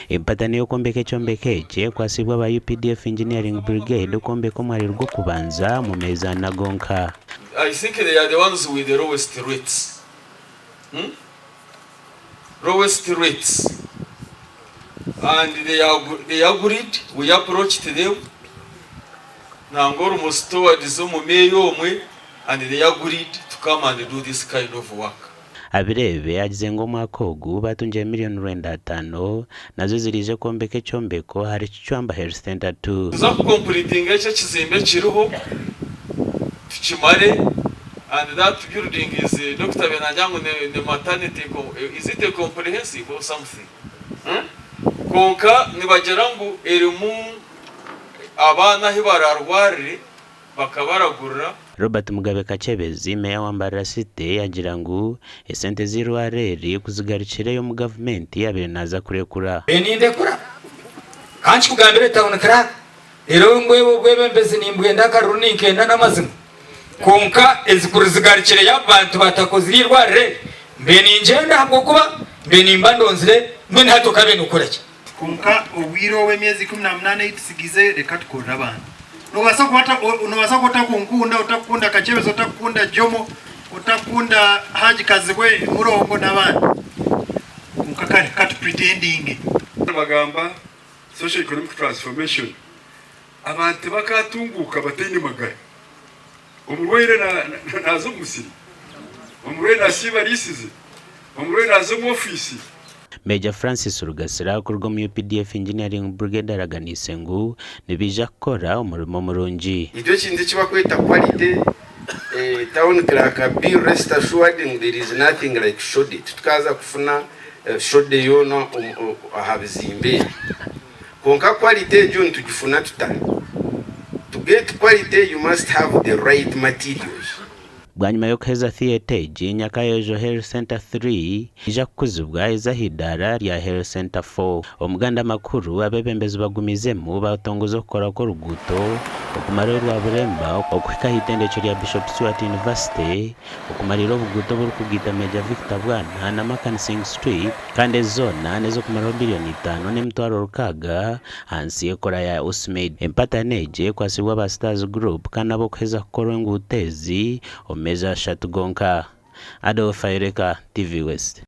Empatano y'okwombeka ekyombeko eki ekwatsiibwe aba UPDF Engineering Brigade okwombeka omwariro gw'okubanza omu meezi ana gonka. I think they are the ones with the lowest rates hmm lowest rates and they they agreed we approached them nangwa almost towards omu May omwe and they agreed to come and do this kind of work. Abireebe agize ngu omwaka ogu batungire miriyoni 95 nazo eziriije kwombeka ekyombeko ahari Kicwamba Health Centre ii. Tuza kukompuritinga eki ekizimbe ekiriho tukimare and that building is Dokita abaire naagira ngu ni maternity is it a comprehensive or something kwonka nibagira ngu erimu abaana ahu bararwarire bakabaragurira. Robert Mugabe Kakyebezi, Meeya wa Mbarara City yaagira ngu esente z'eirwariro eri kuzigarukireyo omu gavumenti abaire naaza kurekura. Mbe nindekura. Ka nkikugambire Town Clerk, reero mbwenu obwebembezi nimbwenda akaruru ninkenda n'amazima. Kwonka ezi kuri zigarukireyo abo bantu batakozire eirwariro eri, mbe ningyenda ahabw'okuba mbe nimba ndonzire mbwenu hati okabe nokora ki? Kwonka obwire obu emyezi 18 ei tutsigize, reka tukorere abantu. Noobaasa kuba noobaasa kuba otakunkunda, otakukunda Kakyebezi, otakukunda Jomo, otakukunda Haji Kazibwe, Murongo n'abandi. Kwonka kare ka tupuritendinge. Nibagamba Socio Economic Transformation, abantu tibakatunguuka bataine magara. Omurwaire naaza omu musiri, omurwaire naasiiba ariisize, omurwaire naaza omu ofiisi. Major Francis Rugasira kuruga omu UPDF Engineering Brigade araganiise ngu nibaija kukora omurimo murungi. Itwe ekintu eki bakweta quality, town clerk be rest assured ngu there is nothing like shoddy, titukaza kufuna shoddy yoona aha bizimbe ebi. Kwonka quality egyo nitugifuna tuta? To get quality you must have the right materials. Bwanyima y'okuheza theatre egi, Nyakayojo Health Centre 3 neija kukuzibwa eze aha idaara rya Health Centre 4. Omuganda amakuru, abeebembezi bagumizemu baatongoza okukora kw'oruguuto okumara orwa Buremba okuhika aha itendekyo rya Bishop Stuart University, okumariira obuguuto oburikugaita Major Victor Bwana na Makansing Street kandi ezi zoona n'ez'okumaraho biriyoni itaano n'emitwaro rukaaga ahansi y'ekora ya USMID. Empatano egi ekwatsibwe aba Stars Group kandi n'ab'okuheza kukorwa enguuto ezi omu meezi ashatu gonka. Adolf Ayoreka, TV West.